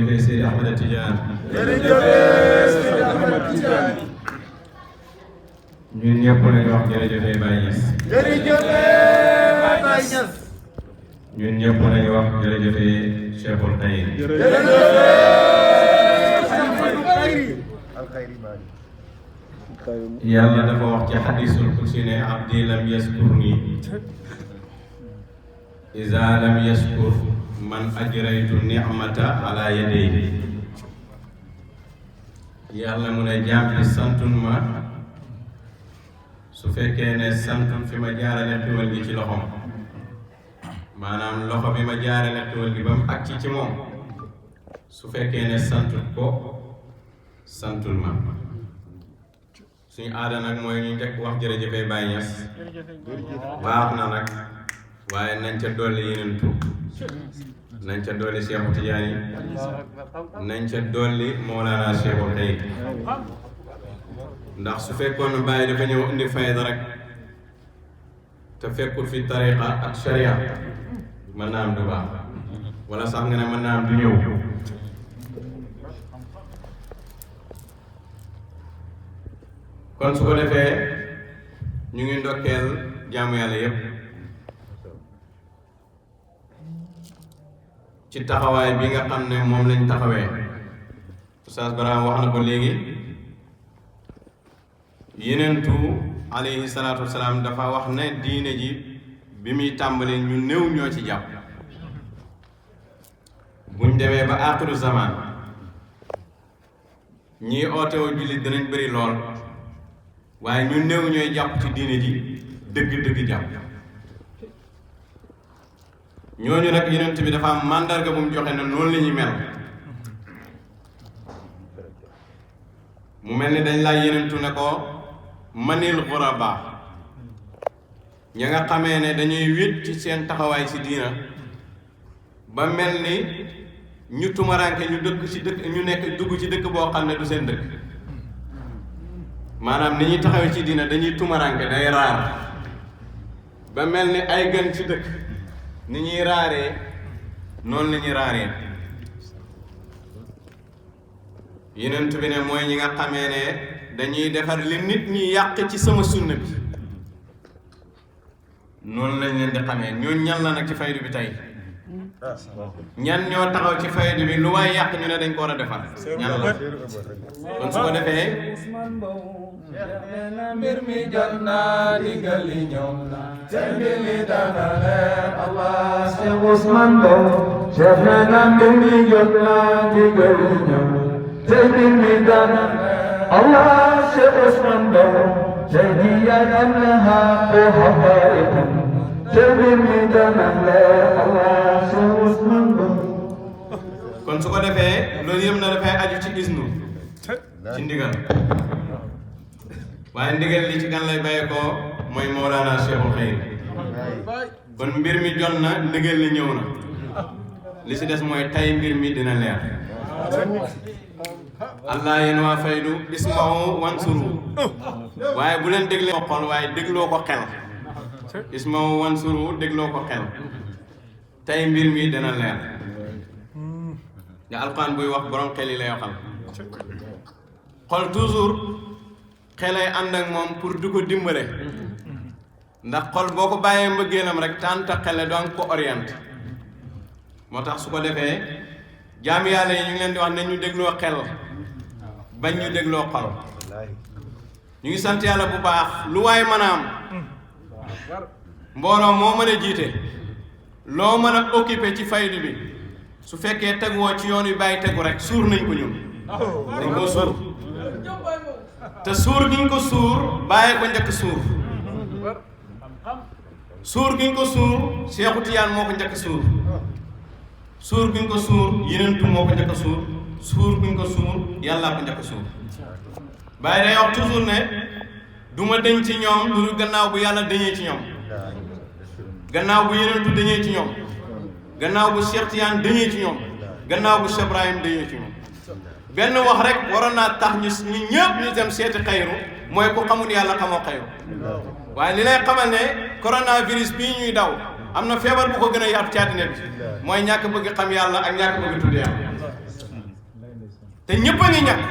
jërëjëf Seydi Ahmed Tidiane. ñun ñëpp lañu wax jërëjëf Baye Niass. ñun ñëpp lañu wax jërëjëf Cheikhul Khayr. yàlla dafa wax ci hadisul qudsi ne abdi lam yaskurni iza lam yaskur man ajraytu ni'mata ala yadayhi. yàlla mu ne jaam bi santun ma su fekkee ne santun fi ma jaarale xéwal gi ci loxom, maanaam loxo bi ma jaarale xéwal gi ba mu agsi ci moom, su fekkee ne santut ko santul ma. suñu aada nag mooy ñu njëkk wax jërëjëfee Baye Niass baax na nag, waaye nañ ca dolli yeneen tur, nañ ca dolli Cheikh Tidiane, nañ ca dolli Mawlana Cheikhul Khayr. ndax su fekkoon Baye dafa ñëw indi fayda rek te fekkul fi tariqa ak sharia mën naa am du baax, wala sax nga ne mën naa am du ñëw. kon su ko defee ñu ngi ndokkeel jaamu yàlla yépp ci taxawaay bi nga xam ne moom lañ taxawee. Oustaz Barham wax na ko léegi, yenentu alayhi salaatu wasalaam dafa wax ne diine ji bi muy tàmbalee ñu néew ñoo ci jàpp. buñ demee ba aaxiru zaman ñii ootewoo jullit dinañ bëri lool, waaye ñu néew ñooy jàpp ci diine ji dëgg-dëgg jàpp. ñooñu nag yonent bi dafa am màndarga bu mu joxe ne noonu la ñuy mel. mu mel ni dañ laaj yonentu ne ko manil ghuraba, ña nga xamee ne dañuy wét ci seen taxawaay ci diina ba mel ni ñu tumaranke ñu dëkk ci dëkk, ñu nekk dugg ci dëkk boo xam ne du seen dëkk. maanaam ni ñuy taxawee ci diina dañuy tumaranke, day raar ba mel ni ay gën ci dëkk. ni ñuy raaree noonu la ñuy raaree. Yonent bi ne mooy ñi nga xamee ne dañuy defar li nit ñi yàq ci sama sunna bi, noonu lañ leen di xamee. ñooñu ñan la nag ci faydu bi tey? ñan ñoo taxaw ci faydu bi lu waay yàq ñu ne dañ ko war a defar? ñan la? kon su ko defee mbir mi jot naa digal li ñëw na te mbir mi dana leer. Allah Cheikh Ousmane Mbow Cheikh na mbir mi jot naa digal li ñëw te mbir mi dana leer. Allah Cheikh Ousmane Mbow Cheikh annaha haqqan te mbir mi dana leer. Allah Cheikh Ousmane Mbow. kon su ko defee loolu yëpp na dafay aju ci isnu, ci ndigal. waaye ndigal li ci kan lay bàyyee ko mooy Mawlana Cheikhul Khayr. kon mbir mi jot na, ndigal li ñëw na, li ci des mooy tay mbir mi dina leer. allah yéen waa faydu isma'u wansuru, waaye bu leen déglee ko xol, waaye dégloo ko xel. isma'u wansuru, dégloo ko xel. tay mbir mi dina leer. nga alquran buy wax borom xel yi lay waxal. xol toujours xelay ànd ak moom pour du ko dimbale, ndax xol boo ko bàyyee mbëggeelam rek tànta xele doon ko orienté. moo tax su ko defee jaami yàlla yi ñu ngi leen di wax ne ñu dégloo xel bañ ñu dégloo xol. ñu ngi sant yàlla bu baax. lu waay mën a am, mbooloo moo mën a jiite, loo mën a occupé ci faydu bi, su fekkee teguwoo ci yoon wi bàyyi tegu rek suur nañ ko ñun. dañ koo suur te suur gi ñu ko suur bàyyi ko njëkk suur. suur gi ñu ko suur Cheikh Tidiane moo ko njëkk suur. suur gi ñu ko suur yeneen tu moo ko njëkk suur. suur gi ñu ko suur yàllaa ko njëkk suur. bàyyi day wax toujours ne du ma deñ ci ñoom lu dul gannaaw bu yàlla dañee ci ñoom, gannaaw bu yeneen tu dañee ci ñoom, gannaaw bu Cheikh Tidiane dañee ci ñoom, gannaaw bu Cheikh Ibrahim dañee ci ñoom. benn wax rek waroon naa tax ñu ñëpp ñu dem seeti xayru, mooy ku xamul yàlla xamoo xayru. waaye li lay xamal ne coronavirus bii ñuy daw am na feebar bu ko gën a yaatu ci àddina bi, mooy ñàkk bëgg xam yàlla ak ñàkk bëgg tudd yàlla. te ñëpp a ngi ñàkk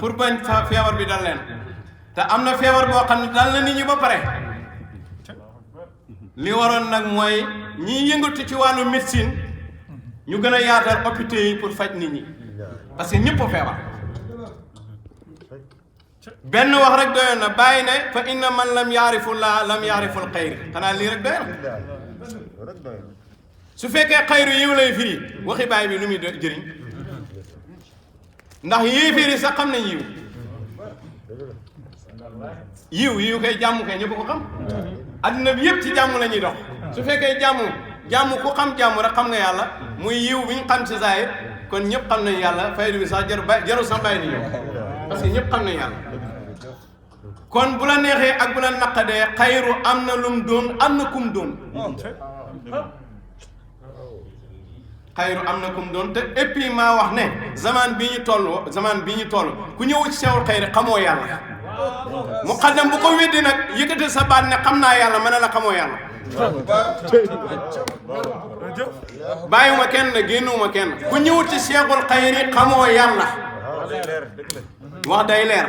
pour bañ feebar bi dal leen te am na feebar boo xam ne dal na nit ñi ba pare li waroon nag mooy ñiy yëngatu ci wàllu médecine ñu gën a yaatal hôpitaux yi pour faj nit ñi parce que ñëpp a feebar benn wax rek doyoon na bàyyi ne fa inna man lam yaarifu laa lam yaariful xayri xanaa lii rek doyoon su fekkee xayru yiw lay firi waxi bàyyi bi lu muy jëriñ ndax yéeféer yi sax xam nañ yiw kay jàmm kay ñëpp ko xam adduna bi yëpp ci jàmm la ñuy dox su fekkee jàmm ku xam jàmm rek xam nga yàlla muy yiw bi ñu xam ci zaahir kon ñëpp xam nañ yàlla faydu bi sax jaru sax bàyyi ni ñëw parce que ñëpp xam nañ yàlla kon bu la neexee ak bu la naqadee xayru am na lum doon am na kum doon xayru am na kum doon te et puis maa wax ne zaman bi ñu toll ku ñëw ci sewul xayri xamoo yàlla muqaddam bu ko weddi nag yëkkati sa baat ne xam naa yàlla mën na la xamoo yàlla bàyyiwuma kenn ne génnuwuma kenn ku ñëw ci seexul xayri xamoo yàlla wax day leer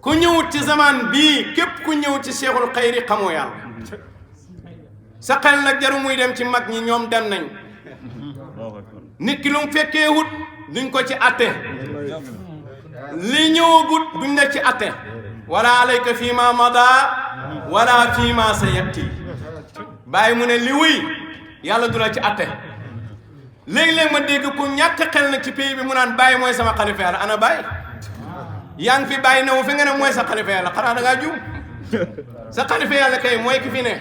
ku ñëwut ci zaman bii képp ku ñëw ci seexul xayri xamoo yàlla sa xel nag jaru muy dem ci mag ñi ñoom dem nañ nit ki lu mu fekkee wut duñ ko ci atte li ñëwagut duñ la ci atte wala alayka fii ma mada wala fii ma sa yatti bàyyi mu ne li wuy yàlla du la ci atte léegi-léeg ma dégg ku ñàkk xel nag ci pays bi mu naan bàyyi mooy sama xalifa yàlla ana bàyyi yaa ngi fi bàyyi newu fi nga ne mooy sa xalifa yàlla xanaa da ngaa juum sa xalifa yàlla kay mooy ki fi ne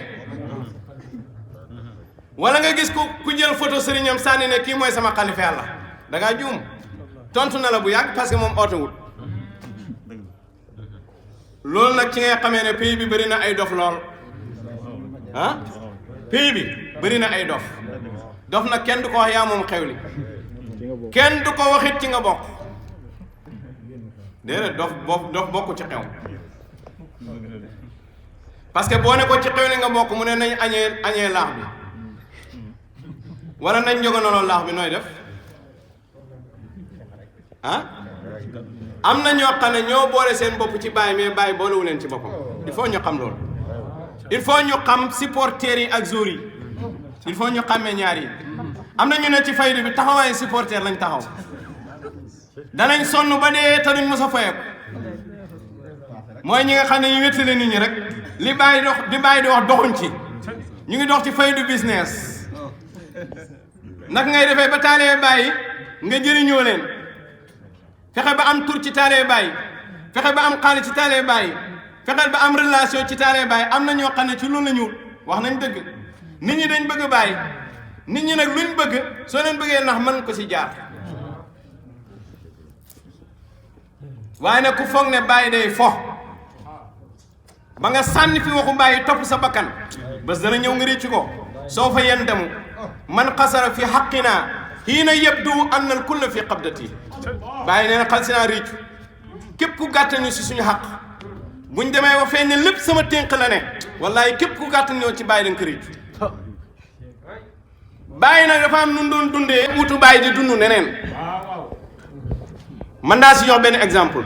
wala nga gis ku jël photo sëriñam sànni ne kii mooy sama xalifa yàlla da ngaa juum tontu na la bu yàgg parce que moom ootewul loolu nag ci ngay xamee ne pays bi bëri na ay dof lool ah pays bi bëri na ay dof nag kenn du ko wax yaa moom xew li kenn du ko waxit ci nga bokk déedéet dof bokk ci xew parce que boo ne ko ci xew li nga bokk mu ne nañ añee laax bi wala nañ njogonaloo laax bi nooy def ah am na ñoo xam ne ñoo boole seen bopp ci Baye mais Baye boolewu leen ci boppam il faut ñu xam loolu il faut ñu xam supporters yi ak joueurs yi il faut ñu xàmmee ñaar yi am na ñu ne ci faydu bi taxawaayu supporter lañ taxaw danañ sonn ba dee te duñ mos a fayeeku mooy ñi nga xam ne ñu wéttale nit ñi rek li Baye di wax doxuñ ci ñu ngi dox ci faydu business nag ngay defee ba taalee Baye nga jëriñoo leen fexe ba am tur ci taalee Baye fexe ba am xaalis ci taalee Baye fexe ba am relation ci taalee Baye am na ñoo xam ne ci loolu la ñu wax nañ dëgg nit ñi dañ bëgg Baye nit ñi nag luñ bëgg soo leen bëggee nax mën ko ci jaar waaye nag ku foog ne Baye day fo ba nga sànni fi waxu Baye topp sa bakkan bés dana ñëw nga réccu ko soo fa yen demu man xasara fi xaqinaa hiina yabdu anna al kulla fi qabdati Baye nee na xal si naa réccu képp ku gàttañu si suñu xaq buñ demee ba feeñ ne lépp sama ténk la ne wallahi képp ku gàttañoo ci Baye da nga ko réccu Baye nag dafa am nun doon dundee wutu Baye di dund neneen man daa si jox benn exemple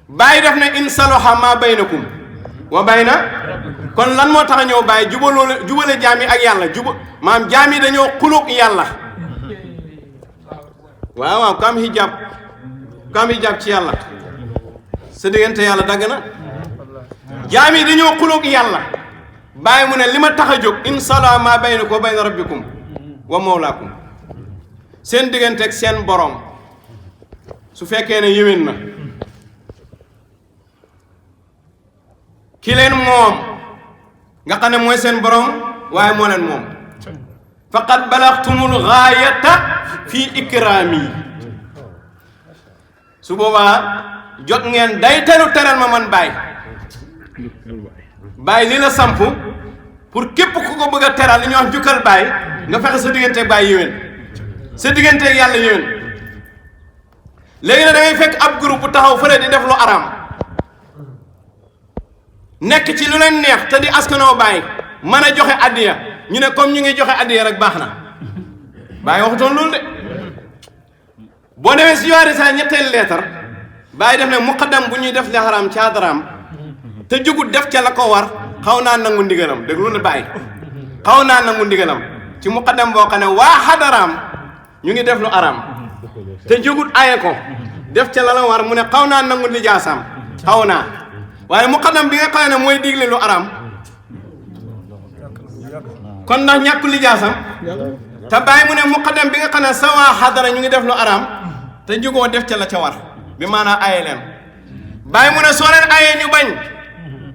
Baye def na in salaha ma baynakum wa bayna kon lan moo tax a ñëw Baye jubale jaam yi ak yàlla maam jaam yi dañoo xulóog yàlla waaw ku am hijab ci yàlla sa diggante yàlla dagg na jaam yi dañoo xulóog yàlla Baye mu ne li ma tax a jóg in salaha ma baynakum wa bayna rabbikum wa mawlaakum seen diggante ak seen borom su fekkee ne yéwén na ki leen moom nga xam ne mooy seen borom waaye moo leen moom faqad balaxtumul gaayata fii ikraami su boobaa jot ngeen day teral ma man Baye li la samp pour képp ku ko bëgg a teral li ñuy wax jukkal Baye nga fexe sa digganteeg Baye yéwén sa digganteeg yàlla yéwén léegi nag da ngay fekk ab groupe bu taxaw fële di def lu araam nekk ci lu leen neex te di askanoo Baye mën a joxe addiya ñu ne comme ñu ngi joxe addiya rek baax na Baye waxutoon loolu de boo demee si yoori sa ñetteel leetar bàyyi def ne muqaddam bu ñuy def li xaraam ca daraam te jugut def ca la ko war xaw naa nangu ndigalam déglu na bàyyi xaw naa nangu ndigalam ci muqaddam boo xam ne waa xadaraam ñu ngi def lu araam te jugut aye ko def ca la la war mu ne xaw naa nangu lijaasaam xaw naa waaye muqaddam bi nga xam ne mooy digle lu araam kon ndax ñàkku lijaasam te bàyyi mu ne muqaddam bi nga xam ne sa waa xadara ñu ngi def lu araam te jugoo def ca la ca war bi maanaam aye leen bàyyi mu ne soo leen ayee ñu bañ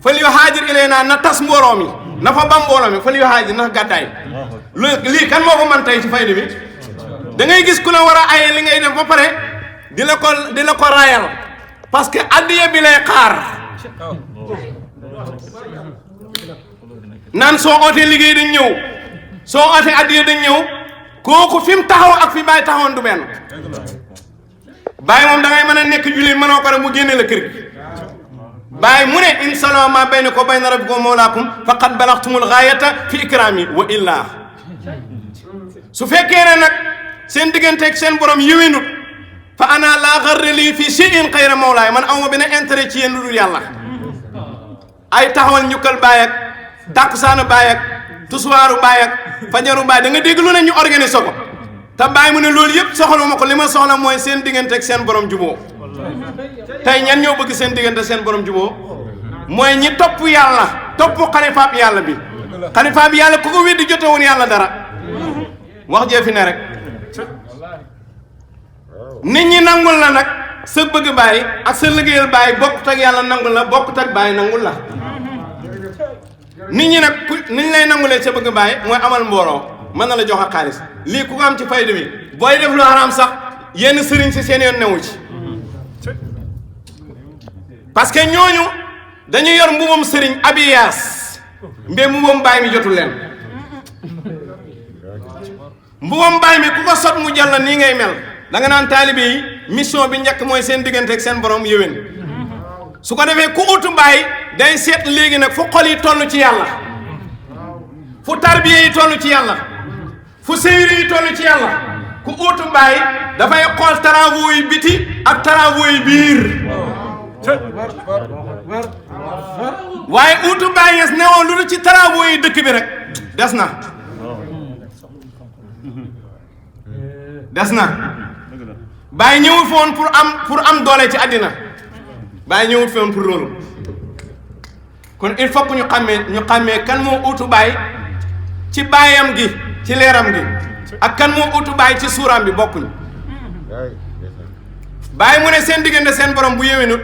fal yu haajir ilayna na tas mbooloo mi na fa bam mbooloo mi fal yu haajir na gàddaay lii kan moo ko man tey ci fayda bi da ngay gis ku la war a ayee li ngay def ba pare di la ko raayal parce que addiya bi lay xaar naan soo ootee liggéey dañ ñëw soo ootee addiya dañ ñëw kooku fi mu taxaw ak fi bàyyi taxawoon du benn bàyyi moom da ngay mën a nekk julli mënoo ko rek mu génne la kër gi bàyyi mu ne in salama ma baynakum wa bayna rabbikum mawlaakum faqad balaxtumul gaayata fi ikraami wa illaa su fekkee ne nag seen digganteeg seen borom yëwinut fa ana laa garre lii fi shay'in xayra mawlaay man awma benn intérêt ci yéen lu dul yàlla ay taxawal njukkal bàyyi ak tàkkusaanu bàyyi ak tusuwaaru bàyyi ak fajaru bàyyi da nga dégg lu ne ñu organiser ko te bàyyi mu ne loolu yëpp soxla ma ko li ma soxla mooy seen diggante ak seen borom juboo tey ñan ñoo bëgg seen diggante seen borom juboo mooy ñi topp yàlla topp xalifaab yàlla bi xalifaab yàlla ku ko weddi jote woon yàlla dara wax jee fi ne rek nit ñi nangul la nag sa bëgg bàyyi ak sa liggéeyal bàyyi bokkut ak yàlla nangul la bokkut ak bàyyi nangul la nit ñi nag ku niñ lay nangulee sa bëgg bàyyi mooy amal mbooloo mën na la jox ak xaalis lii ku ko am ci fayda bi booy def lu haram sax yenn sëriñ si seen yoon newu ci parce que ñooñu dañu yor mbubam sëriñ abiyaas mbee mbubam bàyyi mi jotul leen mbubam bàyyi mi ku ko sot mu jàll nii ngay mel da nga naan taalibe yi mission bi njëkk mooy seen diggante ak seen borom yéwén su ko defee ku utu bàyyi day seet léegi nag fu xol yi toll ci yàlla fu tarbiya yi toll ci yàlla fu seyri yi toll ci yàlla ku utu bàyyi dafay xool travaux yi biti ak travaux yi biir waaye utu bàyyi yes ne woon lu dul ci travaux yi dëkk bi rek des na bàyyi ñëwul fi woon pour am doole ci àddina bàyyi ñëwul fi woon pour loolu kon il faut que ñu xàmmee kan moo utu bàyyi ci bàyyam gi ci leeram gi ak kan moo utu bàyyi ci suuraam bi bokkuñ bàyyi mu ne seen diggante seen borom bu yéwénut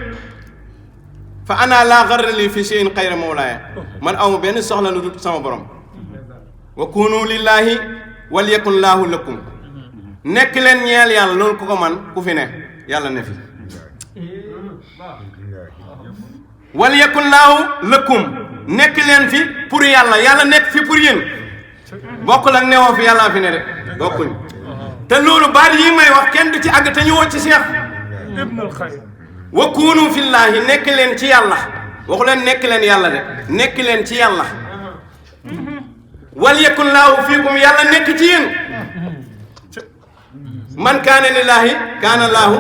fa ana laa garra li fi shay'in xayra mawlaaya man awma benn soxla lu dul sama borom wa kunu lillahi wal yakun laahu lakum nekk leen ñeel yàlla loolu ku ko man ku fi ne yàlla ne fi wal yakun laahu lakum nekk leen fi pour yàlla nekk fi pour yéen bokkul ak newoo fi yàllaa fi ne de bokkuñ te loolu baat yi may wax kenn du ci àgg te ñëwoo ci Cheikh wa kunu fillaahi nekk leen ci yàlla waxu leen nekk leen yàlla de nekk leen ci yàlla wal yakun laahu fiikum yàlla nekk ci yéen man kaana lillaahi kaana laahu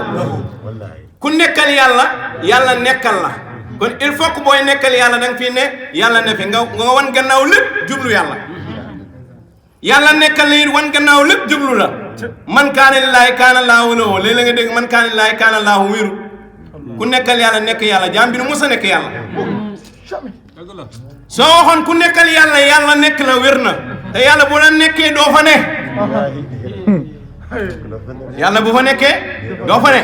ku nekkal yàlla nekkal la kon il faut que booy nekkal yàlla da nga fii ne yàlla ne fi nga wan gannaaw lépp jublu yàlla nekkal la it wan gannaaw lépp jublu la man kaana lillaahi kaana laahu lahu léeg-léeg nga dégg man kaana lillaahi kaana laahu wéeru ku nekkal yàlla nekk yàlla jaam bi nu mos a nekk yàlla soo waxoon ku nekkal yàlla nekk la wér na te yàlla bu la nekkee doo fa ne yàlla bu fa nekkee doo fa ne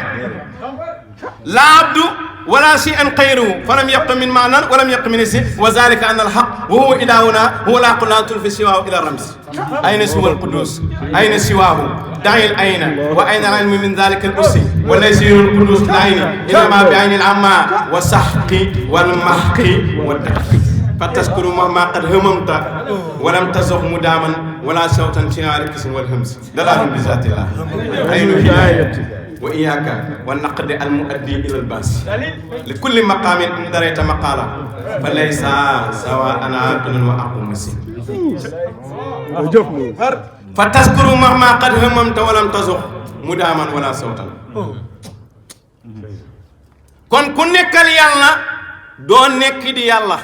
la abdu wala shay'an xayruhu falam yabqa min maanan walam yabqa min ism wa zalika anna alhaq wa huwa ilahuna huwa la qula tulfi siwahu ila rams ayna siwa alqudus ayna siwahu da'il ayna wa ayna al-ilmu min dhalika al-ussi wa laysa al-qudus al-ayni inma bi ayni al-amma wa sahqi wal mahqi wa taqi فتذكر مهما قد هممت ولم تزغ مداما ولا صوتا شعار كسم والهمس دلال بذات الله عين هداية وإياك والنقد المؤدي إلى الباس لكل مقام إن دريت مقالا فليس سواء عاقل وأقوم مسير فتذكر مهما قد هممت ولم تزغ mudaaman wala sawtan kon ku nekkal yàlla doo nekk di yàlla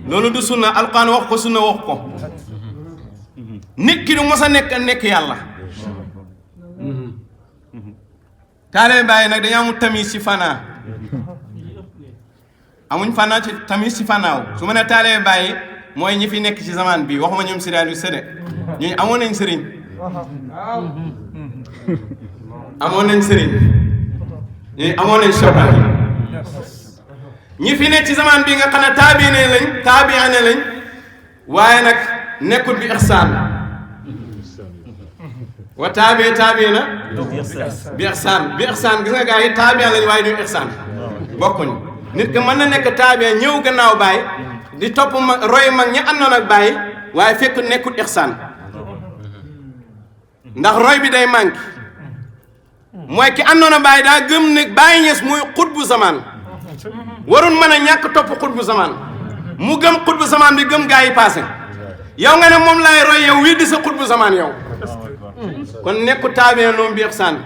loolu du sunna alquran wax ko sunna wax ko nit ki du mos a nekk yàlla taalibe Baay nag dañu amul tamis ci fanaa amuñ fanaa ci tamis ci fanaaw su ma ne taalibe Baay mooy ñi fi nekk ci zaman bi waxuma ñoom sidaal yu sëde ñooñu amoon nañ sëriñ amoon nañ sëriñ ñooñu amoon nañ soxla ñi fi nekk ci zaman bi nga xam ne taabiine lañ waaye nag nekkul bi ihsaan wa taabiina bi ihsaan gis nga gars yi taabiin lañ waaye du ihsaan bokkuñ nit ki mën na nekk taabiin ñëw gannaaw Baay di topp mag roy mag ñi àndoon ak Baay waaye fekk nekkul ihsaan ndax roy bi day manqué mooy ki àndoon ak Baay daa gëm ne Baye Niass mooy xutbu zaman warul mën a ñàkk topp xutbu zaman mu gëm xutbu zaman bi gëm gaa yi passé yow nga ne moom laay roy yow wii di sa xutbu zaman yow kon nekku taabee noonu bi ihsaan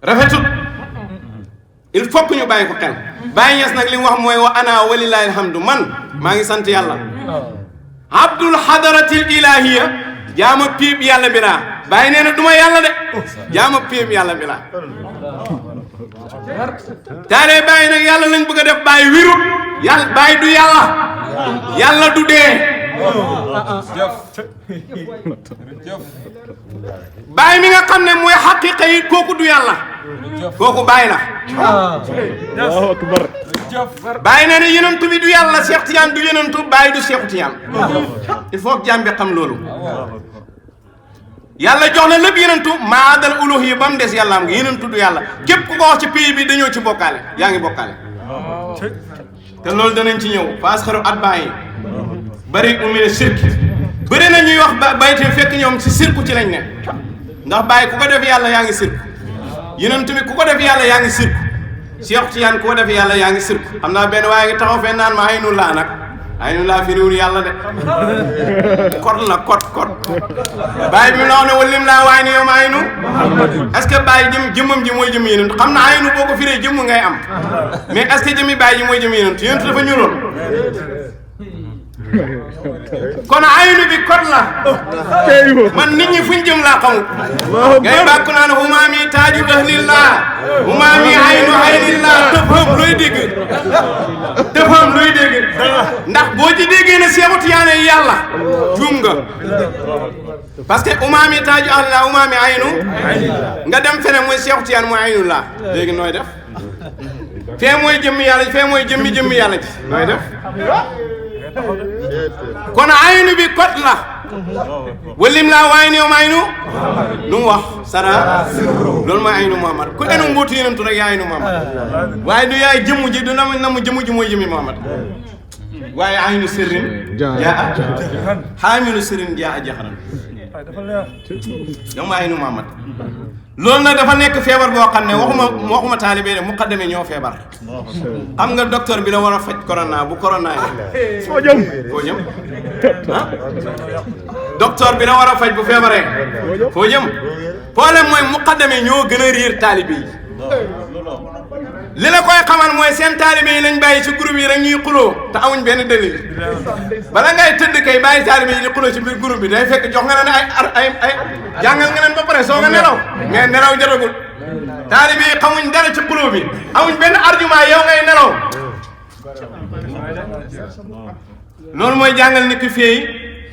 rafetut il faut que ñu bàyyi ko xel Baye Niass nag li mu wax mooy wa ana walillahi alhamdu man maa ngi sant yàlla abdul hadaratil ilahiya jaama piib yàlla bi laa Baye nee na du ma yàlla de jaama piib yàlla bi laa taale Baye nag yàlla lañ bëgg a def Baye wirut yàlla Baye du yàlla yàlla du dee Baye mi nga xam ne mooy xaqiqa yi kooku du yàlla kooku Baye la Baye nee na yonent bi du yàlla Cheikh Tidiane du yonentu Baye du Cheikh Tidiane il faut que jàmm bi xam loolu yàlla jox na lépp yonentu maadal uluhiyya ba mu des yàlla am nga yonentu du yàlla képp ku ko wax ci pays bi dañoo ci bokkaale yaa ngi bokkaale te loolu danañ ci ñëw faas xaru at bàyyi bari umine sirki bëri na ñuy wax bayti fekk ñoom ci sirku ci lañ ne ndax Baye ku ko def yàlla yaa ngi sirku yonentu bi ku ko def yàlla yaa ngi sirku Cheikh Tidiane ku ko def yàlla yaa ngi sirku xam naa benn waaye ngi taxaw fee naan ma aynu laa nag aynu laa firiwul yàlla de kot la kot Baye bi mu la wax ne walim laa waay ni yow ma aynu est-ce que Baye jëmmam ji mooy jëmm yonent xam na aynu boo ko firee jëmm ngay am mais est-ce que jëmmi Baye ji mooy jëmm yonent yonent dafa ñuuloon kon aynu bi kot la man nit ñi fuñ jëm laa xamul ngay bàkk naan humaami taaju ahlillah humaami aynu aynillah tëfam looy dégg ndax boo ci déggee ne Cheikh Tidiane yàlla juum nga parce que humaami taaju ahlillah humaami aynu nga dem fene mooy Cheikh Tidiane mooy aynullah léegi nooy def fee mooy jëmmi yàlla fee mooy jëmmi yàlla ji nooy def kon aynu bi kot la walim laa waay ni yow ma aynu lu mu wax sara loolu mooy aynu Muhammad ku enu mbootu yenentu rek yaa aynu Muhammad waaye du yaay jëmm ji du namu jëmm ji mooy jëmmi Muhammad waaye aynu sirrin jaa xaamilu sirrin jaa jaxaran yow ma aynu Muhammad loolu nag dafa nekk feebar boo xam ne waxuma taalibe de muqaddame ñoo feebar xam nga docteur bi la war a faj corona bu corona yi foo jëm ah docteur bi la war a faj bu feebaree foo jëm problème mooy muqaddame ñoo gën a riir taalibe yi li la koy xamal mooy seen taalibe yi lañ bàyyi ci groupe yi rek ñuy xuloo te amuñ benn dalil bala ngay tëdd kay bàyyi taalibe yi di xuloo ci biir groupe bi day fekk jox nga leen ay jàngal nga leen ba pare soo nga nelaw mais nelaw jotagul taalibe yi xamuñ dara ci xuloo bi amuñ benn argument yow ngay nelaw loolu mooy jàngal nit ki feey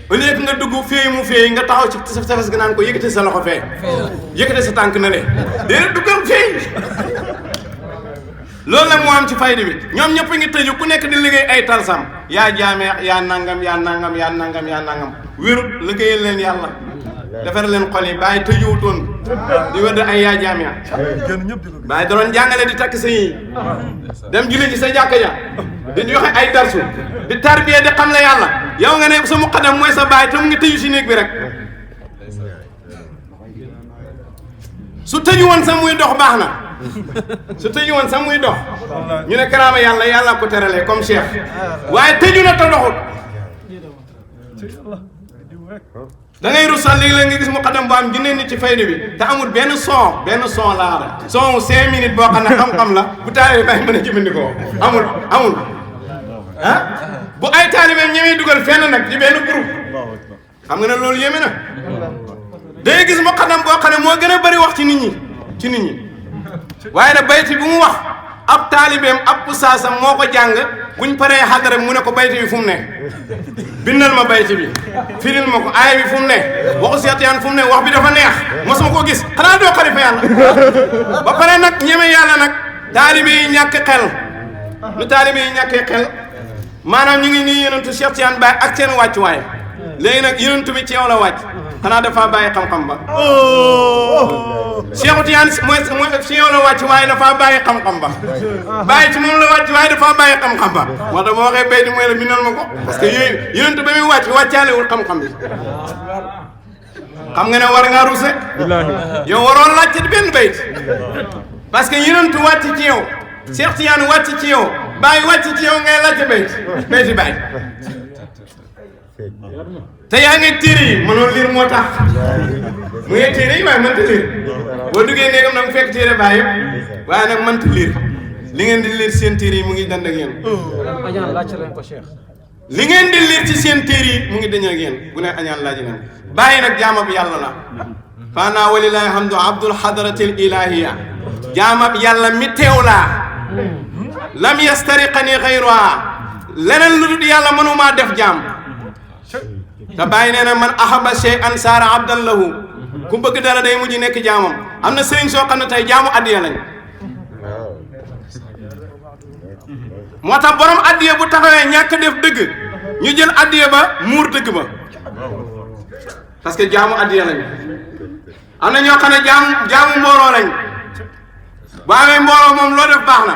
au lieu que nga dugg feey mu feey nga taxaw ci sa tefes gi naan ko yëkkati sa loxo fee yëkkati sa tànk na le déedéet duggal feey loolu nag moo am ci fayda bi ñoom ñëpp ngi tëju ku nekk di liggéey ay talsam yaa jaameex yaa nangam wérut liggéeyal leen yàlla defar leen xol yi Baye tëjuwutoon di wedd ay yaa jaameex Baye da doon jàngale di takk sa yi dem julli ci sa jàkka ja di joxe ay darsu di tarbiya di xam la yàlla yow nga ne sa muqaddam mooy sa Baye te mu ngi tëju si néeg bi rek su tëju woon sa muy dox baax na su tëju woon sax muy dox ñu ne karaama yàlla ko teralee comme Cheikh waaye tëju na te doxut da ngay rusal léeg-léeg nga gis muqaddam bu am junne nit ci fayda bi te amul benn son laa la son 5 minutes boo xam ne xam-xam la bu taalibe bay mën a jëfandikoo amul ah bu ay taalibeem ñëwee dugal fenn nag ci benn groupe xam nga ne loolu yéeme na day gis muqaddam boo xam ne moo gën a bëri wax ci nit ñi waaye nag bayti bu mu wax ab taalibeem ab ustaasam moo ko jàng buñ paree xadara mu ne ko bayti bi fu mu ne bindal ma bayti bi firil ma ko aaya bi fu mu ne waxu Seex Tijaan fu mu ne wax bi dafa neex mosuma ko gis xanaa doo xalifa yàlla ba pare nag ñeme yàlla nag taalibe yi ñàkk xel lu taalibe yi ñàkkee xel maanaam ñu ngi nii yonentu Seex Tijaan Baay ak seen wàccuwaay léegi nag yonentu bi ci yow la wàcc xanaa dafa bàyyi xam-xam ba Cheikh Tijaan mooy ci yow la wàcc waaye dafa bàyyi xam-xam ba bàyyi ci moom la wàcc waaye dafa bàyyi xam-xam ba moo tax boo waxee bay di mooy la bindal ma ko parce que yooyu yonent ba muy wàcc wàccaalewul xam-xam bi xam nga ne war ngaa ruse yow waroon laajte di benn bayt parce que yonent wàcc ci yow Cheikh Tijaan wàcc ci yow bàyyi wàcc ci yow ngay laajte bayti bàyyi te yaa ngi téere yi mënoon liir moo tax mu ngi téere yi waaye mënta liir boo duggee néegam nag mu fekk téere bàyyi yëpp waaye nag mënta liir li ngeen di liir seen téere yi mu ngi dand ak yéen añaan laaj leen ko Cheikh li ngeen di liir ci seen téere yi mu ngi dañ ak yéen bu ne añaan laaj leen bàyyi nag jaamab yàlla la faana walilahi hamdu abdul hadratil ilahiya jaamab yàlla mi teew laa lam yastariqani xayruha leneen lu dul yàlla mënumaa def jaam te bàyyi nee na man ahaba shay'an saara abdan lahu ku bëgg dara day mujj nekk jaamam am na sëriñ soo xam ne tey jaamu addiya lañ moo tax borom addiya bu taxawee ñàkk def dëgg ñu jël addiya ba muur dëgg ba parce que jaamu addiya lañ am na ñoo xam ne jaamu mbooloo lañ bu amee mbooloo moom loo def baax na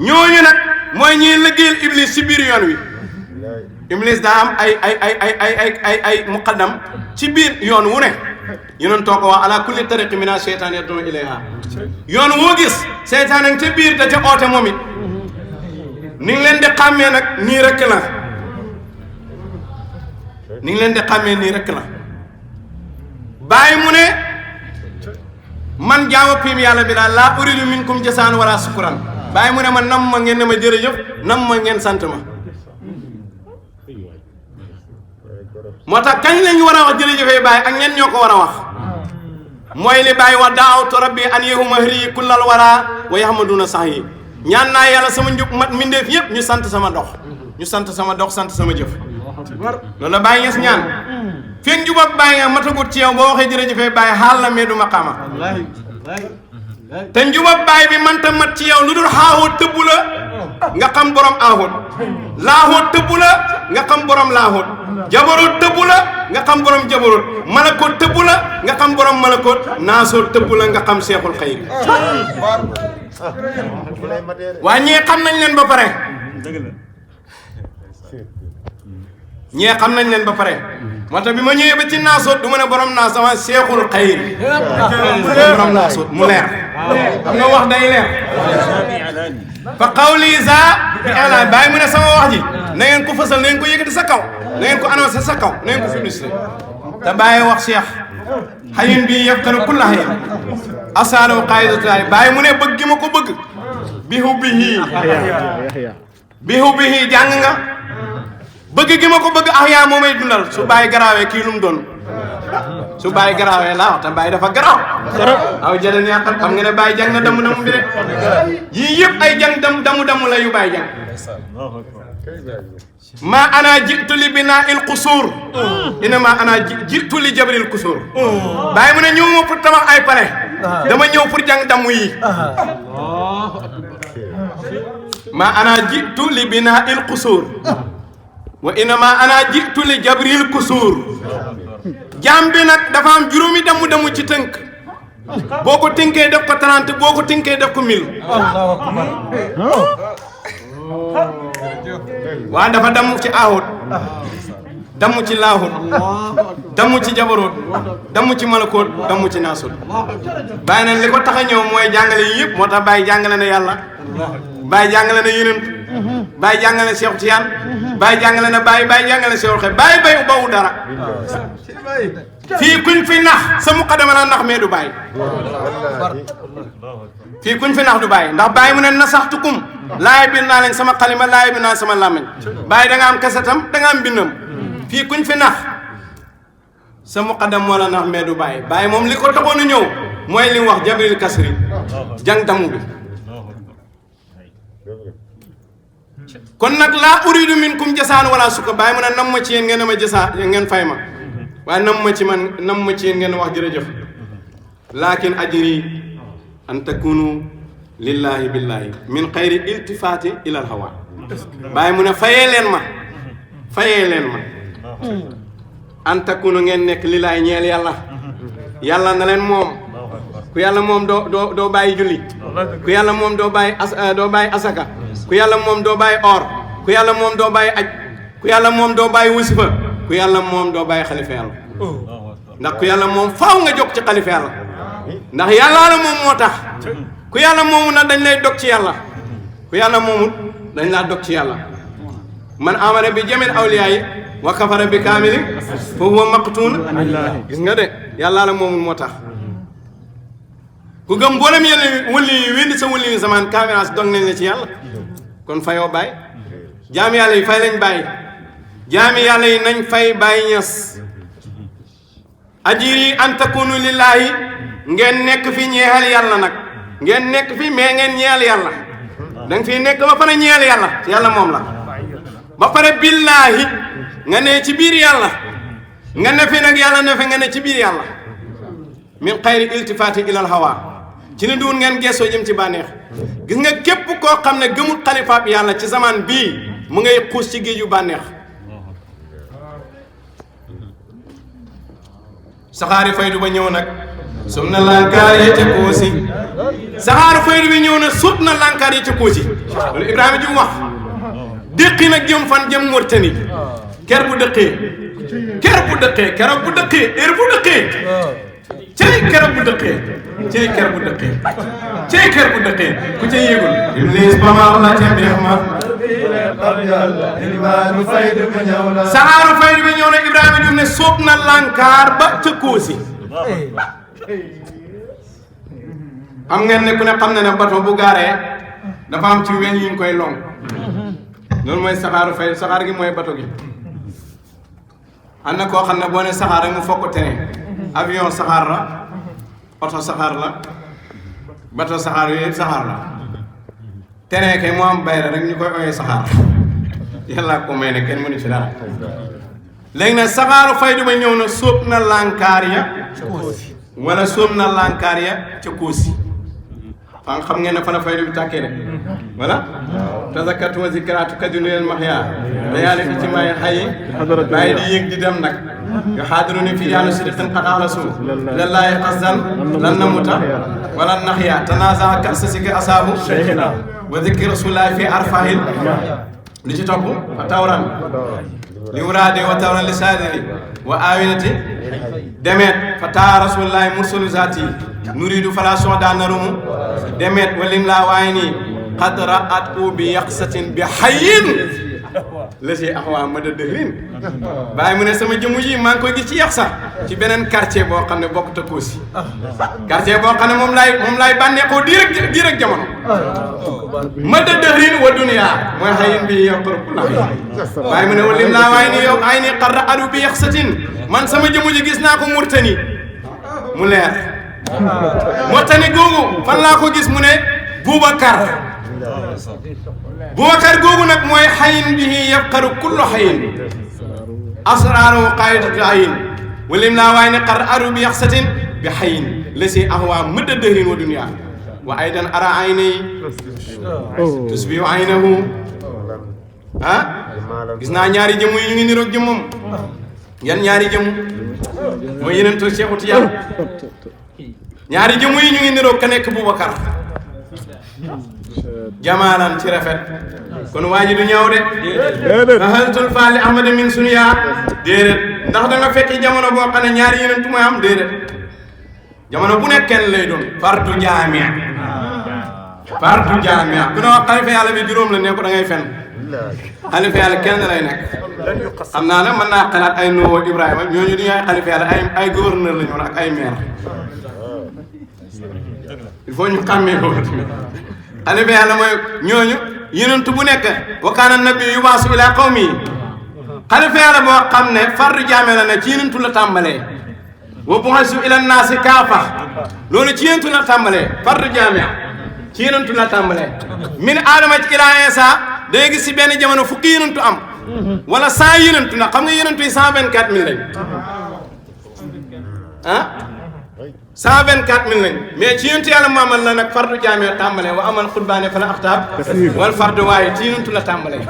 ñooñu nag mooy ñiy liggéeyal iblis ci biir yoon wi iblis daa am ay muqaddam ci biir yoon wu ne yéen too ko wax ala kulli tariqi mina seytaan yad'u ilayha yoon woo gis seytaan a ngi ca biir da ca oote moom it ni ngi leen di xàmmee nag nii rek la ni ngi leen di xàmmee nii rek la bàyyi mu ne man jaama piim yàlla bi daal laa uridu minkum jasaan wala sukuran bàyyi mu ne ma nam ma ngeen ne ma jërëjëf nam ma ngeen sant ma moo tax kañ lañu war a wax jërëjëfee Baye ak ñen ñoo ko war a wax mooy li Baye wax daawtu rabbi an yahuma hri kullal wara wa yahmaduna sax yi ñaan naa yàlla sama njub mat mbindeef yëpp ñu sant sama dox ñu sant sama dox sant sama jëf loolu la Baye Niass ñaan feeg njub ak Baye nga matagut ci yow boo waxee jërëjëfee Baye xaal la mais du maqaama te njub ak Baye bi mënta mat ci yow lu dul xaaxoot tëbb la nga xam borom aaxoot laaxoot tëbb la nga xam borom laaxoot jabaroot tëbb la nga xam borom jabaroot malakoot tëbb la nga xam borom malakoot naasoot tëbb la nga xam seexul xayri waa ñee xam nañ leen ba pare ñee xam nañ leen ba pare moo tax bi ma ñëwee ba ci naasoot du ma ne borom naas sama seexul xayri borom naasoot mu leer xam nga wax day leer fa qawli za bi ala bàyyi mu ne sama wax ji na ngeen ko fësal na ngeen ko yëkkati sa kaw na ngeen ko annoncé sa kaw na ngeen ko publicité te bàyyi wax Cheikh xayin bi yafkanu kulla xayin asaalo qaidataay bàyyi mu ne bëgg gi ma ko bëgg bi hubbihi jàng nga bëgg gi ma ko bëgg ah yaa moo may dundal su bàyyi garaawee kii lu mu doon su bàyyi garaawee laa wax te bàyyi dafa garaaw aw jëleen yàqal xam nga ne bàyyi jàng na damu bi de yii yëpp ay jàng damu la yu bàyyi jàng ma ana jitu li binaa il qusuur ina ma ana jitu li jabril qusuur bàyyi mu ne ñëw ma pour tabax ay palais dama ñëw pour jàng damu yi ma ana jitu li binaa il qusuur wa ina ma ana jitu li jabril qusuur jaam bi nag dafa am juróomi damu ci tënk boo ko tënkee def ko 30 boo ko tënkee def ko 1000 waa dafa damu ci aahut damu ci laahut damu ci jabaroot damu ci malakoot damu ci naasut bàyyi na li ko tax a ñëw mooy jàngale yi yëpp moo tax bàyyi jàngale na yàlla bàyyi jàngale na yonent bàyyi jàngale na Cheikh Tijaan Baye jàngale na Baye jàngale Cheikh xe Baye bayu bawu dara fii kuñ fi nax sa muqaddama la nax mais du Baye fii kuñ fi nax du Baye ndax Baye mu ne nasaxtukum laay bir naa leen sama xalima laay bir naa sama làmmiñ Baye da nga am kasetam da nga am bindam fii kuñ fi nax sa muqaddam moo la nax mais du Baye Baye moom li ko taxoon a ñëw mooy li mu wax jabril kasri jàng damu bi kon nag laa uridu minkum jasaan wala suka Baye mu ne nam ma ci yéen ngeen ma jasa ngeen fay ma waaye nam ma ci yéen ngeen wax jërëjëf lakin ajri an takunu lillahi billahi min xayri iltifati ila al hawa Baye mu ne fayee leen ma an takunu ngeen nekk lillahi ñeel yàlla na leen moom ku yàlla moom doo bàyyi julli ku yàlla moom doo bàyyi asaka ku yàlla moom doo bàyyi or ku yàlla moom doo bàyyi aj ku yàlla moom doo bàyyi wasifa ku yàlla moom doo bàyyi xalifa yàlla ndax ku yàlla moom faaw nga jóg ci xalifa yàlla ndax yàlla la moom moo tax ku yàlla moomu nag dañ lay dog ci yàlla ku yàlla moomut dañ laa dog ci yàlla man amana bi jamil awliya yi wa kafara bi kaamili fa huwa maqtuun gis nga de yàlla la moomut moo tax ku gëm mboolem yéen wëli yi wéndi sa wëli yi zaman caméras dog nañ la ci yàlla kon fayoo Baye jaami yàlla yi fay lañ Baye jaami yàlla yi nañ fay Baye Niass ajiri an takunu lillahi ngeen nekk fi ñeexal yàlla nag ngeen nekk fi mais ngeen ñeexal yàlla danga fi nekk ba pare ñeexal yàlla yàlla moom la ba pare billahi nga ne ci biir yàlla nga ne fi nag yàlla ne fi nga ne ci biir yàlla min xayri iltifati ilal hawa ci ni duun ngeen gessoo jëm ci bànneex gis nga képp koo xam ne gëmul xalifaab yàlla ci zaman bii mu ngay xuus ci géeju bànneex saxaari faydu ba ñëw nag sum na lankaar yi ca koosi saxaari faydu bi ñëw na sut na lankaar yi ca koosi loolu Ibrahima ji wax déqi nag jëm fan jëm Mauritanie ker bu dëqee keroog bu dëqee heure bu dëqee cey keroog bu dëqee cey ker bu dëqee ku ca yéegul iblis ba ma la ca neex ma saxaaru faydu bi ñëw na Ibrahima Diouf ne sóob na lankaar ba ca Koosi xam ngeen ne ku ne xam na ne bato bu gaaree dafa am ci weñ yi ñu koy long loolu mooy saxaaru faydu saxaar gi mooy bato gi am na koo xam ne boo ne saxaar rek mu fokk tere avion saxaar la oto saxaar la bato saxaar yooyu saxaar la tere kay moo am bayra rek ñu koy oyee saxaar yàlla ko may ne kenn mënu ci dara léegi nag saxaaru faydu ba ñëw na sóob na lankaar ya wala sóob na lankaar ya ca Koosi fan xam ngeen ne fa la faydu bi tàkkee de voilà tazakkartu wa zikraatu kadinu leen max yaa dayaale fi ci may xayi bàyyi di yéeg di dem nag yu xaadiru ni fii yàlla sidqan qad axlasu lillaahi qasdan lan namuta wala naxya tanaaza kasa si ka asaabu wa zikri rasulillahi fi arfahil li ci topp fa tawran li wuraade wa tawran li saadiri wa awinati demet fa taa rasulillahi mursalu zaati nuridu fala soda narumu demet walim laa waaye nii qad ra'at bi yaqsatin bi hayyin la si axwaa ma da dëhrin bàyyi mu ne sama jëmu yi maa ngi koy gis ci yax sax ci beneen quartier boo xam ne bokk ta Koosi quartier boo xam ne moom laay bànneexoo di rek jamono ma da dëhrin wa duniya mooy xayin bi yow xërëb la bàyyi mu ne walim laa waaye nii yow ay nii qad ra'at bi yaqsatin man sama jëmu ji gis naa ko Mauritanie mu leer Mauritanie googu fan laa ko gis mu ne Boubacar googu nag mooy xayin bihi yafqaru kullu xayin asraaru qaidatu ayin walim laa waaye ne qad aru bi yaxsatin bi xayin la si ahwa mëdda dëhrin wa dunia wa aydan ara aynay tusbihu aynahu gis naa ñaari jëmm yi ñu ngi niroog jëmmam yan ñaari jëmm mooy yeneen to Cheikh Tidiane ñaari jëmm yi ñu ngi niroog ka nekk Boubacar jamaalan ci rafet kon waa ji du ñëw de ahaltul faali ahmada min sunya déedéet ndax da nga fekk jamono boo xam ne ñaari yeneen mooy am déedéet jamono bu nekk kenn lay doon fardu jaamia ku ne wax xalifa yàlla bi juróom la ne ko da ngay fen xalifa yàlla kenn lay nekk xam naa nag mën naa xalaat ay Nuux Ibrahima ñooñu du ñu ay xalifa yàlla ay gouverneur la ñu woon ak ay maire il faut ñu xàmmee loolu tamit xalifa yàlla mooy ñooñu yonent bu nekk wa kaana nabiyyu yub'asu ilaa qawmihi xalifa yàlla boo xam ne fardu jaame la ne ci yonentu la tàmbalee wa bu'ithu ila naasi kaafa loolu ci yonentu la tàmbalee fardu jaame ci yonentu la tàmbalee min aadama ci ilaa Iisaa day gis si benn jamono fukki yonentu am wala 100 yonentu nag xam nga yonentu yi 124000 lañ ah 124000 lañ mais ci yonentu yàlla Muhammad la nag fardu jaame tàmbalee wa amal xutbaane fa la axtaab wal fardu waaye ci yonentu la tàmbalee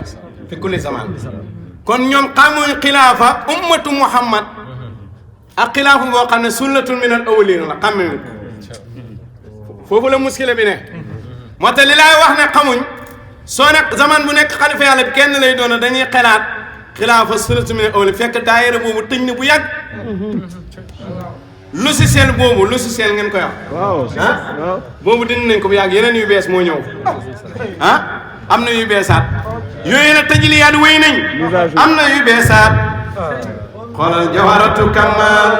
fi kulli zaman kon ñoom xamuñ xilaafa ummatu Muhammad ak xilaafa boo xam ne sunnatul minal awwaliin la xamuñ foofu la muskila bi ne moo tax li laay wax ne xamuñ soo nekk zaman bu nekk xalifa yàlla bi kenn lay doon dañuy xalaat xilaafa sunnatul minal awwaliin fekk daayira boobu tëj na bu yàgg lu si seel boobu lu si seel ngeen koy wax ah boobu dindi nañ ko bu yàgg yeneen yu bees moo ñëw ah am na yu beesaat yooyu la tajliyaat wéy nañ am na yu beesaat xoolal jawaratu kamal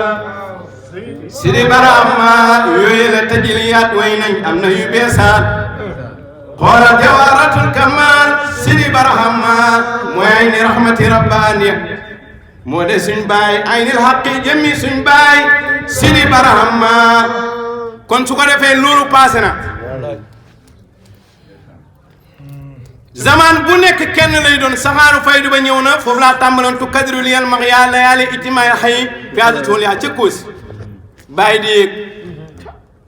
sidi barama yooyu la tajliyaat wéy nañ am na yu beesaat xoolal jawaratul kamal sidi barama mooy ay ni rahmati rabbaniya moo de suñ baay ay nil xaqi jëmmi suñ baay sidi barama kon su ko defee loolu passé na zaman bu nekk kenn lay doon saxaaru faydu ba ñëw na foofu laa tàmbaloon tu kadru liyal max yaa layaali itimaay xëy fiasatul yaa ca kóosi bàyyi di yéeg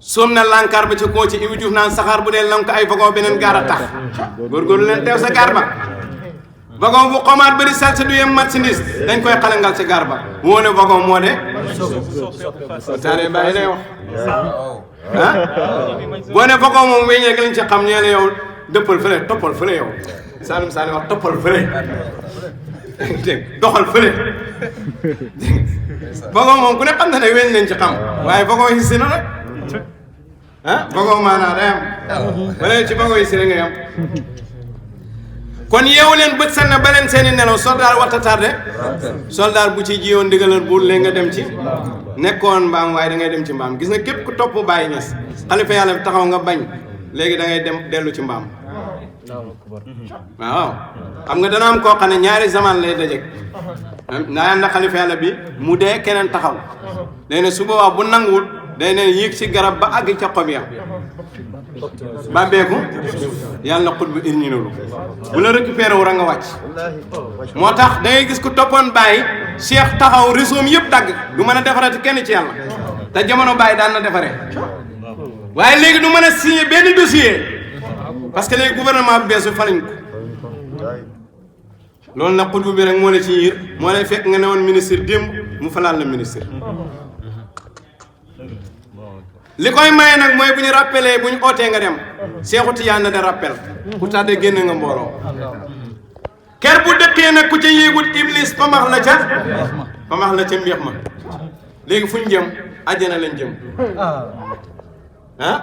soom na lankar ba ca koo ci Ibu Juuf naan saxaar bu dee lank ay wagon beneen gaar a tax góorgóorlu leen teew sa gaar ba wagon bu xomaat bëri salsa du yem marchandise dañ koy xalangal sa gaar ba moo ne wagon moo de taare bàyyi lay wax ah boo ne wagon moom weñee gi lañ ci xam ñee ne yow dëppal fële toppal fële yow Saalum Saalum wax toppal fële dégg doxal fële wagon moom ku ne xam na ne weñ lañ ci xam waaye wagon yi si na nag ah wagon maanaa day am wala ci wagon yi si na ngay am kon yeewu leen bët seen na ba leen seeni nelaw soldaar warta tardé soldaar bu ci jiyoon ndigalal buur léegi nga dem ci nekkoon mbaam waaye da ngay dem ci mbaam gis nga képp ku topp Baye Niass xalifa yàlla bi taxaw nga bañ léegi da ngay dem dellu ci mbaam waaw xam nga dana am koo xam ne ñaari zaman lay dajeg naa na xalifa yàlla bi mu dee keneen taxaw léegi ne su boobaa bu nanguwul day ne yéeg ci garab ba àgg ca xob ya ba beeku yàlla na xut bu irñinalu bu la récupéré wu ra nga wàcc moo tax da ngay gis ku toppoon Baye Cheikh taxaw réseau yëpp dagg du mën a defarati kenn ci yàlla te jamono Baye daan na defaree waaye léegi du mën a signé benn dossier parce que léegi gouvernement bi beesu falañ ko loolu nag xutbu bi rek moo la ci yiir moo lay fekk nga ne woon ministre démb mu falaal la ministre li koy maye nag mooy bu ñu rappelé bu ñu ootee nga dem Seexu Tijaan na de rappel ku tàddee génn nga mbooloo ker bu dëkkee nag ku ca yéegut iblis pamax la ca mbeex ma léegi fu ñu jëm àjjana lañ jëm ah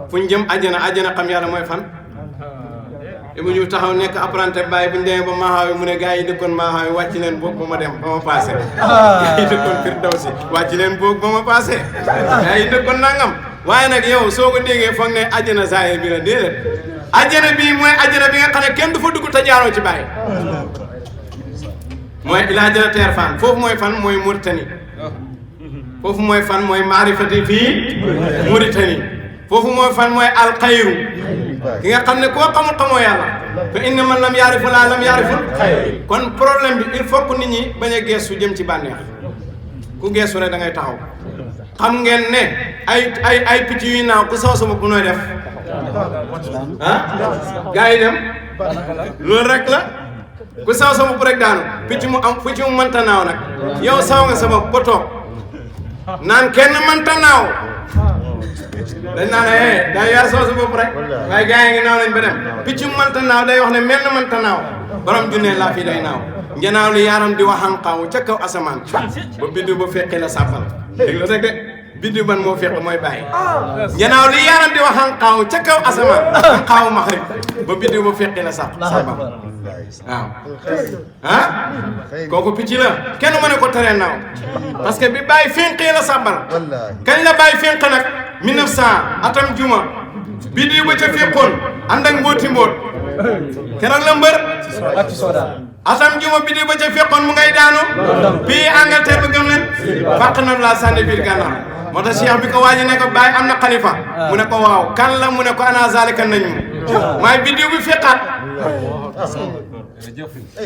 fu ñu jëm àjjana xam yàlla mooy fan Ibu ñu taxaw nekk apprenti Baye bu ñu demee ba Maaxaawi mu ne gars yi dëkkoon Maaxaawi wàcc leen boog ba ma dem ba ma passé gars yi dëkkoon Firdawsi wàcc leen boog ba ma passé gars yi dëkkoon nangam waaye nag yow soo ko déggee foog ne àjjana saa bi la déedéet àjjana bii mooy àjjana bi nga xam ne kenn du fa dugg te jaaroo ci Baye mooy ilaa jëla teer fan foofu mooy fan mooy Mauritanie foofu mooy fan mooy maarifati fii Mauritanie foofu mooy fan mooy alxayru ki nga xam ne koo xamul xamoo yàlla te inna man lam yaarifu laa lam yaariful kon problème bi il faut que nit ñi bañ a geesu jëm ci bànneex ku geesu rek da ngay taxaw xam ngeen ne ay picc yuy naaw ku saw sa bopp nooy def ah gars yi dem loolu rek la ku saw sa bopp rek daanu picc mu mënta naaw nag yow saw nga sa bopp ba toog naan kenn mënta naaw dañ naan day yar soo sa bopp rek waaye gars yi ngi naaw nañ ba dem picc mu mënta naaw day wax ne mel na mënta naaw borom junne laa fii day naaw njanaaw li yaaram di waxan xaw ca kaw asamaan ba biddu ba fekkee la sàppal dégg la rek de biddiw ban moo fekk mooy Baye ñanaaw li yaaram di wax xanqaaw ca kaw asamaan xanqaaw maxrib ba biddiw ba fekkee la sax sabam waaw ah kooku picc la kenn mën ko teree naaw parce que bi Baye fénqee la sabal kañ la Baye fénq nag 1900 atam juma biddiw ba ca fekkoon ànd ak mbooti mboot keroog la mbër atam juma biddiw ba ca fekkoon mu ngay daanu bii Angleterre ba gëm leen fàq na la sànni biir gànnaar moo tax Cheikh bi ko waaji ne ko Baye am na xalifa mu ne ko waaw kan la mu ne ko ana zalika nañ mu maay biddiw bi fekkaat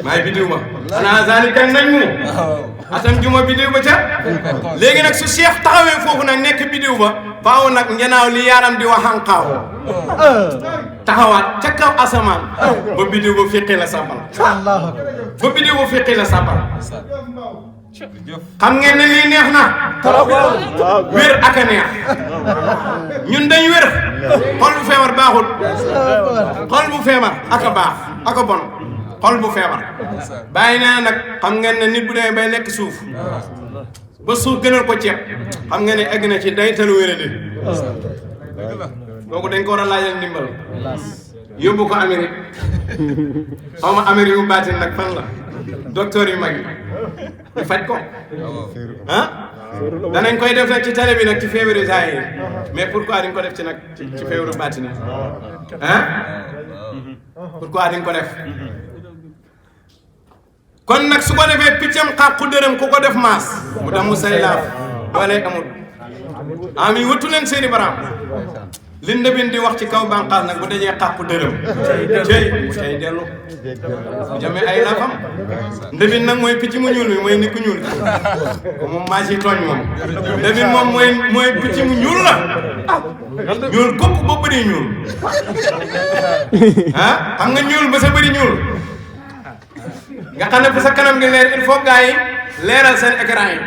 maay biddiw ba ana zalika nañ mu atam juma biddiw ba ca léegi nag su Cheikh taxawee foofu nag nekk biddiw ba faaw nag njanaaw li yaaram di wax xanqaaw taxawaat ca kaw asamaan ba biddiw ba fekkee la sàbbal ba biddiw ba fekkee la sàbbal xam ngeen ne lii neex na wér ak a neex ñun dañ wér xol bu feebar baaxul xol bu feebar ak a baax ak a bon xol bu feebar bàyyi nee nag xam ngeen ne nit bu demee bay lekk suuf ba suuf gënal ko ceeb xam ngeen ne egg na ci day talu wéradi kooku dañ ko war a laajal ndimbal yóbbu ko Amérique xaw ma Amérique yu baatin nag fan la docteur yu mag yi ñu faj ko ah danañ koy def nag ci télé bi nag ci feebaru zaay yi mais pourquoi duñ ko def ci nag ci feebaru baatin ah pourquoi duñ ko def kon nag su ko defee piccam xàqu dërëm ku ko def maas mu dem mu say laaf doole amul ami wëttu leen seeni baraam li ndëbin di wax ci kaw bànqaas nag bu dajee xàqu dërëm cey dellu bu jamee ay laafam ndëbin nag mooy picc mu ñuul bi mooy nit ku ñuul ko moom maa ci tooñ moom ndëbin moom mooy picc mu ñuul la ñuul kopp ba bëri ñuul ah xam nga ñuul ba sa bëri ñuul nga xam ne fi sa kanam gi leer il faut gars yi leeral seen écran yi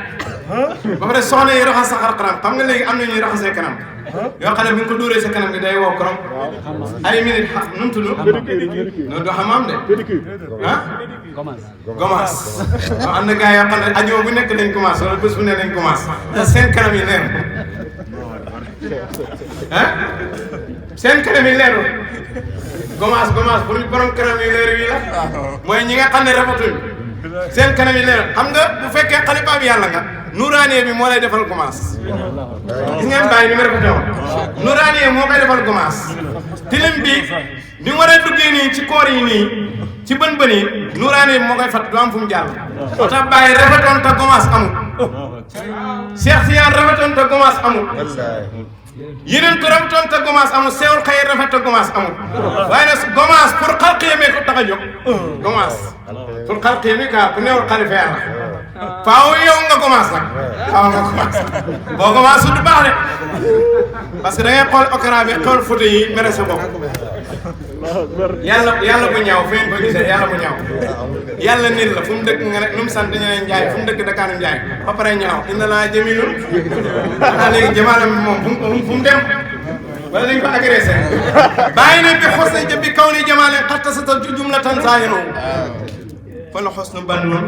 ba pare soxna yi raxas sa xar kanam xam nga léegi am na ñuy raxasee kanam yoo xam ne bu ñu ko dóoree sa kanam gi day wow korom ay minute nu mu tudd noonu doo xamaam de ah gomaas waaw am na gars yoo xam ne ajoo bu nekk dañ commencé wala bés bu ne dañ commencé te seen kanam yi leer ah seen kanam yi leerul gomaas pour borom kanam yi leer yi la mooy ñi nga xam ne rafetuñ seen kanam yi leer xam nga bu fekkee xalifa bi yàlla nga nuraaniye bi moo lay defal commence gis ngeen bàyyi ni mu rafetee woon nuraaniye moo koy defal commence tilim bi ni war a duggee nii ci koor yi nii ci bën yi nuraaniye bi moo koy fat du am fu mu jàll moo tax bàyyi rafetoon te commence amul Cheikh Siyaan rafetoon te commence amul yeneen ko rafetoon te gomaas amul seewul xëy rafet te gomaas amul waaye nag gomaas pour xalqiyamee ko tax a jóg gomaas pour xalqiyamee ka ku neewul xalifa yàlla faaw yow nga gomaas nag faaw nga gomaas boo gomaas du baax de parce que da ngay xool okra bi xool photo yi mere sa bopp yàlla bu ñaaw fu ngeen ko gisee yàlla bu ñaaw yàlla nit la fu mu dëkk nga ne nu mu sant ñu ne Njaay fu mu dëkk Dakar Njaay ba pare ñaaw inna laa jamilun xanaa léegi jamaalam bi moom fu mu dem wala dañ ko agressé bàyyi na bi xos na jëbbi kaw ni jamaale xatta sa ta jumlatan zaahiru fa la xos na bandoon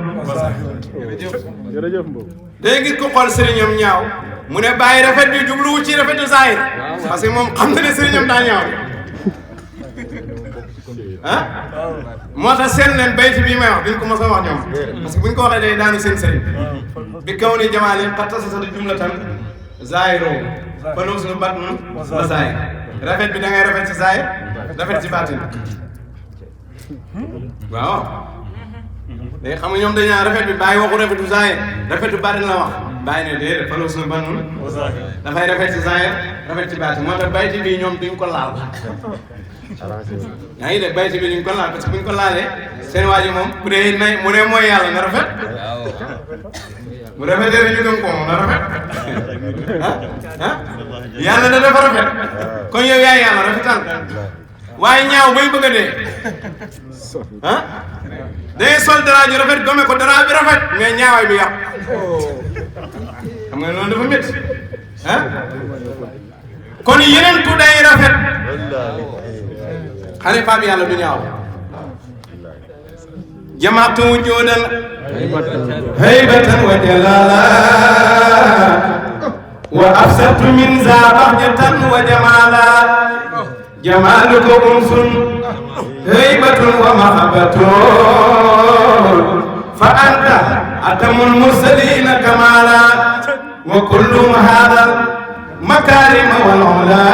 jërëjëf Mbow day gis ko xool sëriñam ñaaw mu ne bàyyi rafet bi jubluwu ci rafetu zaahir parce que moom xam na ne sëriñam daa ñaaw ah moo tax seen leen bayti bii may wax duñ ko mos a wax ñoom parce que buñ ko waxee day daanu seen sëriñ bi kaw ni jamaale xatta sa ta jumlatan zaahiru fa la xos na bandoon ba zaahir rafet bi da ngay rafet ci zaahir rafet ci baatin waaw léegi xam nga ñoom dañu naan rafet bi bàyyi waxu rafetu zaahir rafetu baatin la wax bàyyi ne déedéet fa la xos na bandoon dafay rafet ci zaahir rafet ci baatin moo tax bayti bii ñoom duñ ko laal yaa ngi dégg bayti bi duñ ko laal parce que buñ ko laalee seen waa ji moom bu dee nay mu dee mooy yàlla na rafet bu rafetee rek ñu gëm ko moom na rafet yàlla na dafa rafet kon yow yaay yàlla rafetal waaye ñaaw bay bëgg a dee day sol dara ju rafet gome ko dara bi rafet mais ñaawaay bi yàqu xam nga loolu dafa métti kon yeneen tu day rafet xalifa bi yàlla du ñaaw jamaatu wujudan haybatan wa jalala وأبسط من ذا بهجة وجمالا جمالك أنس هيبة ومحبة فأنت أتم المرسلين كمالا وكل هذا المكارم والعلا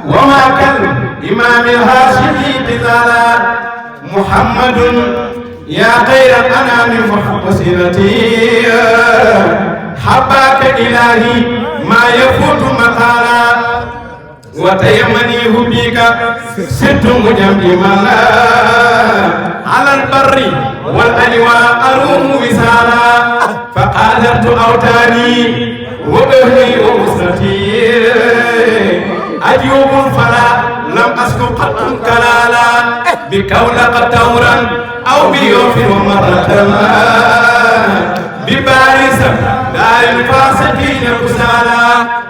وما كالإمام الهاشمي بذالا محمد يا خير الأنام وسيلتي حباك إلهي ما يفوت مقالا وتيمنيه بك ست مجملا على البر والألواء أروم وسالا فقادرت أوتاني وأهلي وأسرتي أجوب فلا لم أسكن قط كلالا بكولق دورا أو بيوف ومرة ببارس دار الفاسقين كسالا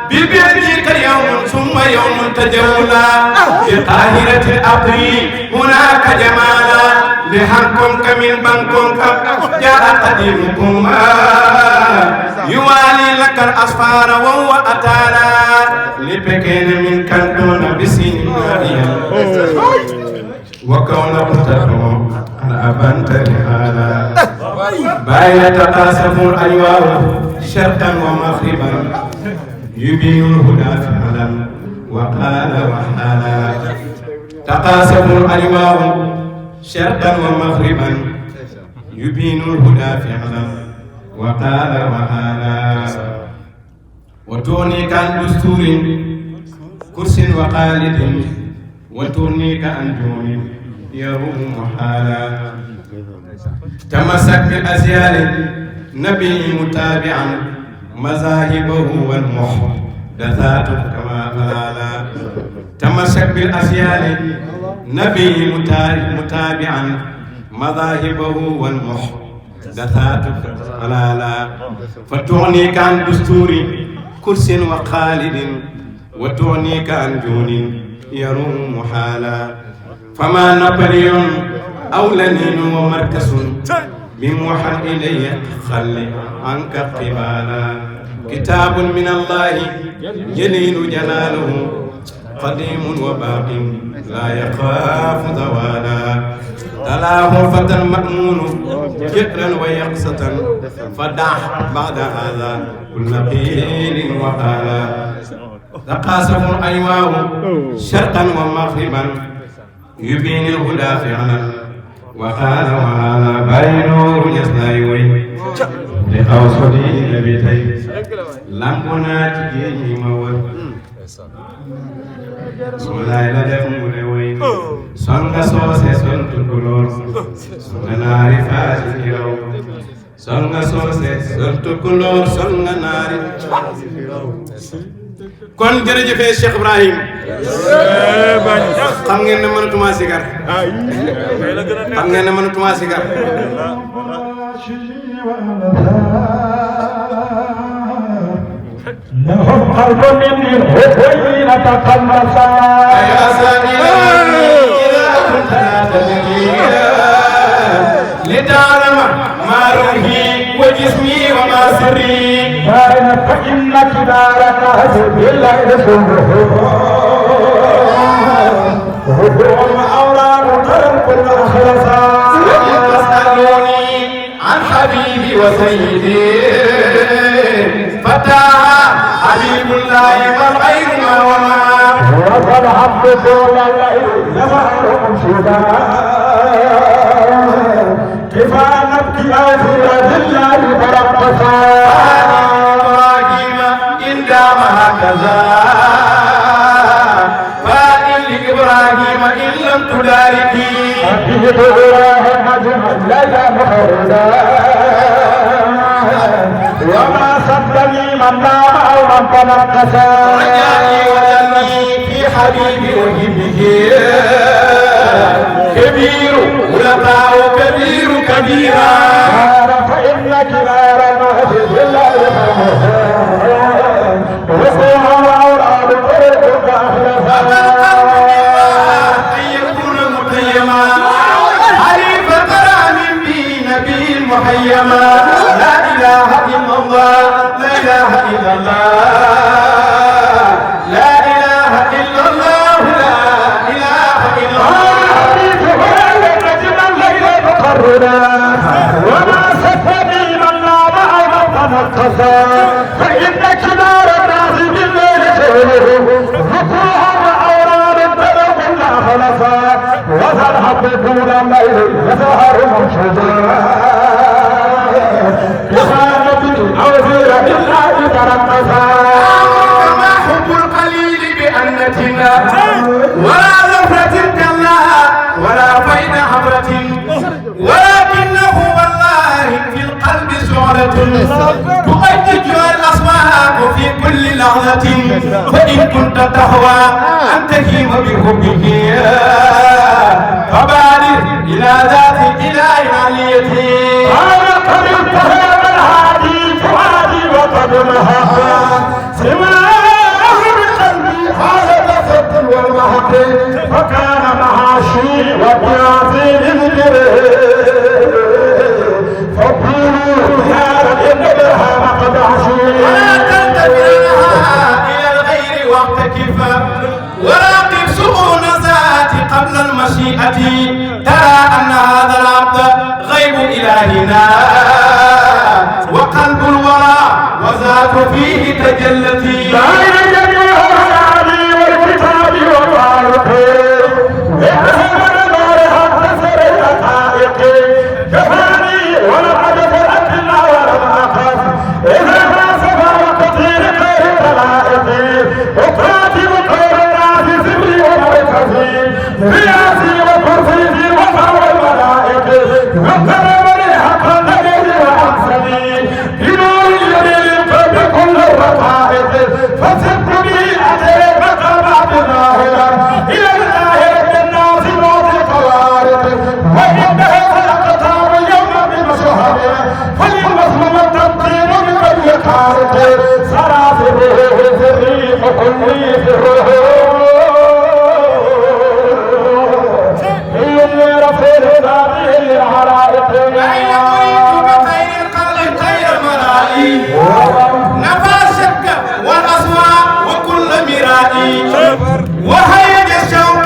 ببيتك يوم ثم يوم تجولا بقاهرة الأرض هناك جمالا لحنكم كمن بنكم جاء قديمكم يوالي لك الأسفار وهو أتالا لبكين من كنتون بسين مريم وكون متقوم على أبنت لهذا باين تقاسمون أيواه شرقا ومغربا يبين الهدى فعلا وقال وحالا تقاسمون أيواه شرقا ومغربا يبين الهدى فعلا وقال وحالا وتونيك عن دستور كرس وخالد وتونيك عن جون يروم محالا تمسك بالأزيال نبي متابعا مذاهبه والمحدثات كما قالا تمسك بالأزيال نبي متابعا مذاهبه والمحدثات قلالا فتعنيك عن دستور كرس وخالد وتعنيك عن جون يروم محالا فما نابليون أو لنين ومركز بموحى إليه خلي عنك قبالا كتاب من الله جليل جلاله قديم وباق لا يخاف زوالا تلاه فتى مأمون جئرا ويقصة فدع بعد هذا كل قيل وقالا تقاسم أيواه شرقا ومغربا يبين الهدى فعلا وقال وعلى بينور يسنايوي لأوصدي نبيتي لمبنا تجيني مور سولاي لدفن ملوي سنغ سوسي سنت كلور سنغ ناري فاسي كيرو سنغ سوسي سنت كلور سنغ ناري kon jërëjëf Cheikh Ibrahim xam ngeen ne mënatuma sigar xam ngeen ne mënatuma sigar لهم قلب مني حين تقمصا يا سائلا إذا كنت لتعلم ما روحي وجسمي وما سري فإن كبارك بالله سره هدوء وأولاد قلب كل أخلصا تسألوني عن حبيبي وسيدي فتاها حبيب الله والغير ما وما وقد عبد طول الليل نفعل مشهدا كفاية نبكي في وجه الله ترقصا إبراهيم إن دام هكذا فإن لإبراهيم إن لم تداركي أبيت الله مجمع ليلة مخردا وما صدني من نام أو من تنقصا رجائي وجني في حبيبي وهبه كبير ولقاء كبير كبيرا فإن كبار الناس بالله وصوها وأولاد طريقك أخلفا أن يكون متيما حريف كرام به نبي محيما لا إله إلا الله لا إله الليل يظهر منشدا كفانة أو زيرة الله ترقصا كما حب القليل بأنتنا ولا ظفرة كلا ولا بين عبرة ولكنه والله في القلب شعلة تؤججها الأصوات في كل لحظة فإن كنت تهوى أن تهيم بحبه فبادر إلى ذات الإله عليته أنا قد انتهى الهادي فؤادي وقد نهى سماه بقلبي حالة صد والمهق فكان معاشي وبيعطي لذكره فقولوا يا رب إنها قد عشي ولا تلتفتها إلى الغير واعتكفا وراقب شؤون ذات قبل المشيئة ترى أن هذا العبد غيب إلهنا وقلب الورى وذات فيه تجلتي بين جميع الأعلي والكتاب والخالق اذهب لنور حق سر الحقائق كفاني ولم أجد الأكل ولم أخف إذا ما سفى وكثير خير الخلائق أقاتل خير الناس سري ومركزي رياسي وكرسي وفوق الملائك وقرب لي حق النبي وأحسني بنور يمين بكل الرقائق فسدت بي أجري مقامات ظاهرة إلى الله رب الناس موت القوارق وإنه سيقطع اليوم بمشهد فليمسلم التمكين من قبل خارق سرى سره سري فكلي سره إني رسول هذه العرائق أين أريد بخير الخلق خير مرائي نفى الشك والأصوات وكل مرائي وهيج الشوق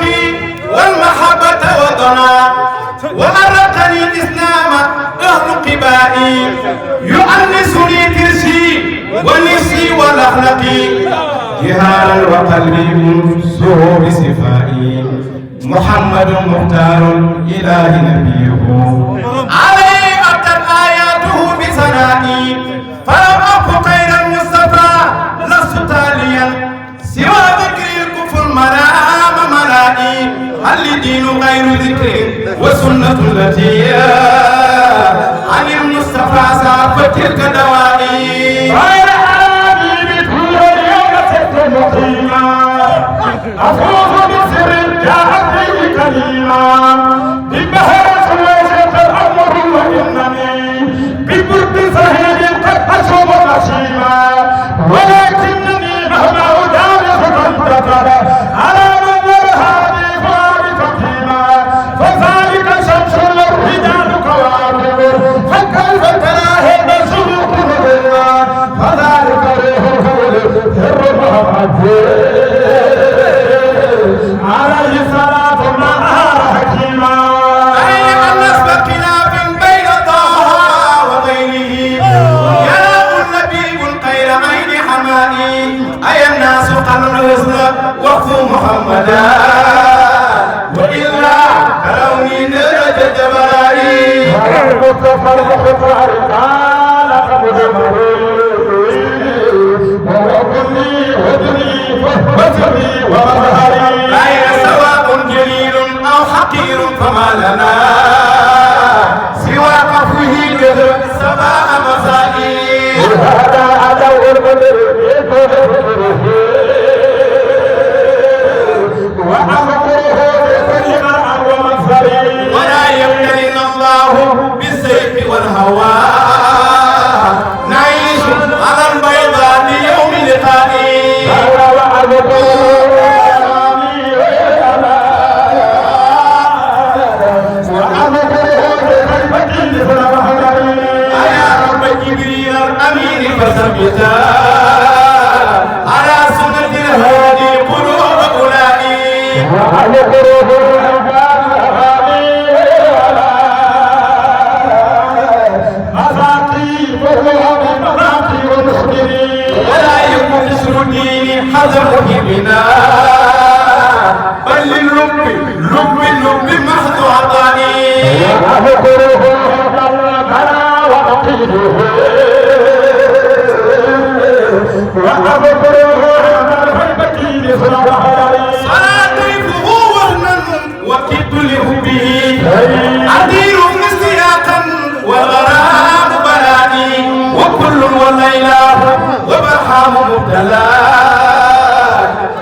والمحبة وضنا وأرقني الإسلام أهل قبائي يؤنسني ترشي ونسي والأخلاقي جهارا وقلبي منسه بصفائي محمد مختار إله نبيه عليه أتت آياته بثنائي فلو أبق خير المصطفى لست تاليا سوى ذكر الكفر مرام مرائي هل دين غير ذكر وسنة التي عن المصطفى سافت تلك دوائي غير حالي بطول اليوم ست مقيمة أفوز بسر جاءت به كلمة ببهرة وجهة الأمر وإنني ببرد صهيل قد أشوب نشيما ولكنني مهما أدارس تنتظر على منظر هذه فؤاد فقيمة فذلك شمس الرجال كواكب فكيف تراهن سلوك الدنيا فذلك ريح الهول سر محمد عليه الصلاة مع حكيما أين النسب خلاف بين طه وغيره يا النبي الخير عين حمائي أي الناس قالوا الحسن وقفوا محمدا وإلا كروني درجة جبرائي المصطفى المختار قال قبل ووطني وطني وسمي ومظهري أين سواء جليل أو حقير فما لنا سوى قفه جذب السماء مسائي هذا عدو البدر وأمره بسرعة ومنصري ولا يبتلينا الله بالسيف والهوى نعيش على البيضاء ليوم لقائي يا رب جبريل الأمين فثبتا على سنة الهادي قلوب أولئك ولا يكون نصر الدين حذر بنا بل للرب لب محض عطائي وأذكره فلا وأقيده وأذكره فالبكيل صلاطيفه وهنا وكدت لحبه عدير مسياقا وغرام بلائي وكل والليلة وبرحام مبتلى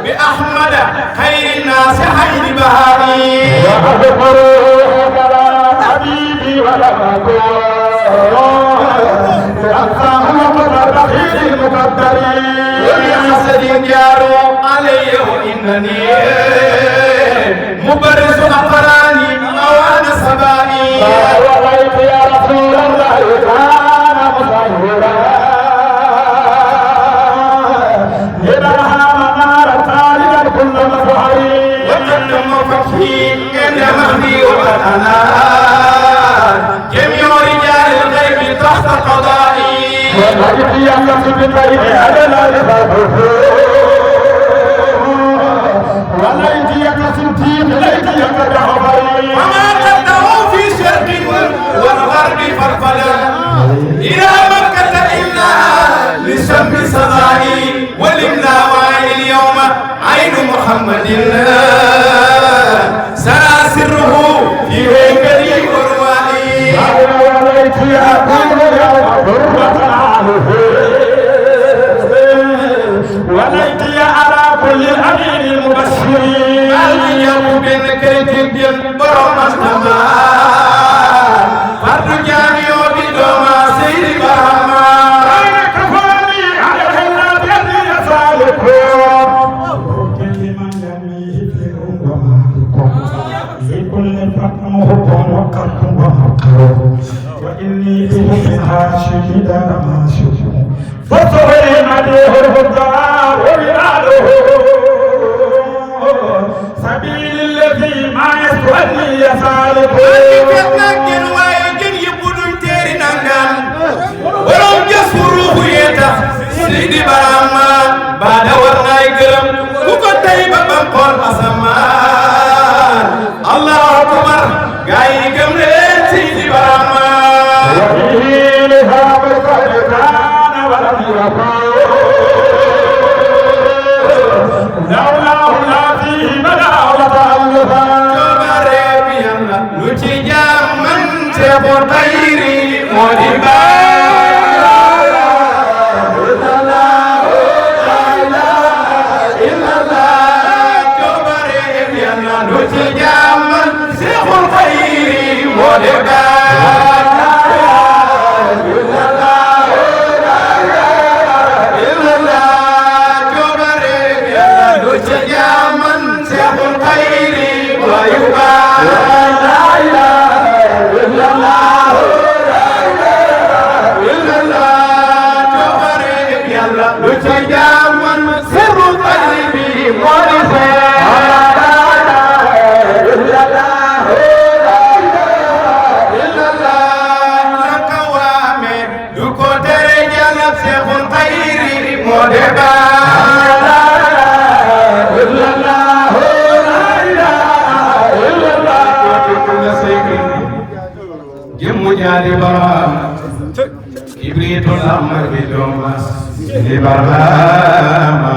بأحمد خير الناس حين بهائي وأذكره فلا حبيبي ولا مكون لأنهم الرحيل المقدرين وبحسد جاروا علي وإنني مبرز أقراني أوان سبائي ورأيت يا رسول الله كان مصورا لبرهام نار طالبا كل مفعري وقدم فتحي عند مهدي وأنا جميع رجال الغيب تحت قضائي ورأيت يا نفس بالبيت أدنى لفاته وليت يكسنتي بليت يكدعبري وما قدموا في شرق والغرب فرفلا إلى مكة إلا لشم صدائي ولملاوى اليوم عين محمد سرى سره في هيكلي وروائي وليت يكون يوم ضربة عنه وليت أرى كل الأمين المبشرين اليوم بين كريتين برم الزمان فرد جامع بدوما سيد برهما أين كفاني على الهلال يدي يسالكم كل من لم يهتم ومالكم لكل فتن هبون وقركم ومقركم وإني بهم هاشم دار ماشم فصغير عليه الهدى وبلاده سبيل الذي ما يسألني يسالك جن waaye jën yëpp duñ teeri nangaan borom jasfuruhu yeeta Seydi Barama baada war naay gërëm ku ko tey ba bam xool asamaan allahu akbar gaa yi gëm leen Seydi Barama لهذا القدر كان ولم يكن لولاه لا فيه بدا وتألفا coobare bi Yàlla lu ci jaam man te bu tayri moo di Jadi baram Ibritul amar bidomas Ini barama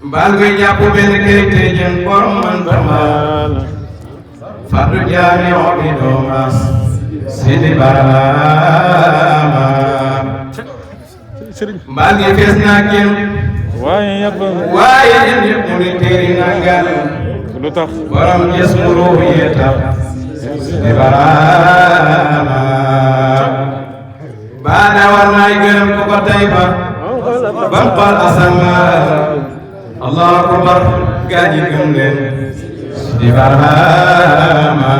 Balwi nyapu ben kete jen borman tamal Fadu jani bidomas Sini barama Balwi fesna kem Waaye yep muni teri nangal Borom jesmuru yeta Sini barama Bana warnay gërëm ko ko tay ba bam xol asamaan Allahu akbar gaaji gëm leen Sini barama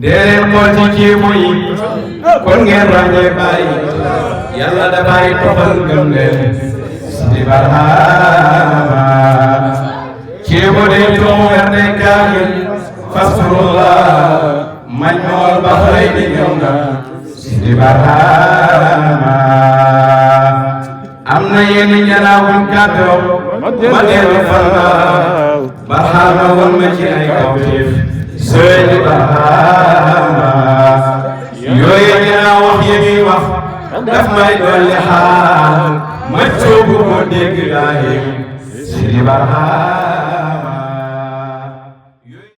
deen xool ci ceebo yi kon ngeen ràññee bàyyi Yàlla dafay toxal gëm leen Sini barama ceebo de toomu werde kaamil Fasurullah Majmul Bahrayni ñëw na Sidi Barama am na yenn ñalaawuñ kàddoo ma dellu fannaaw barxaama woon ma ci ay kawteef Seydi Barhama yooyu dinaa wax yi ñuy wax daf may dolli xaal ma coobu ko dégg laahim Seydi Barhama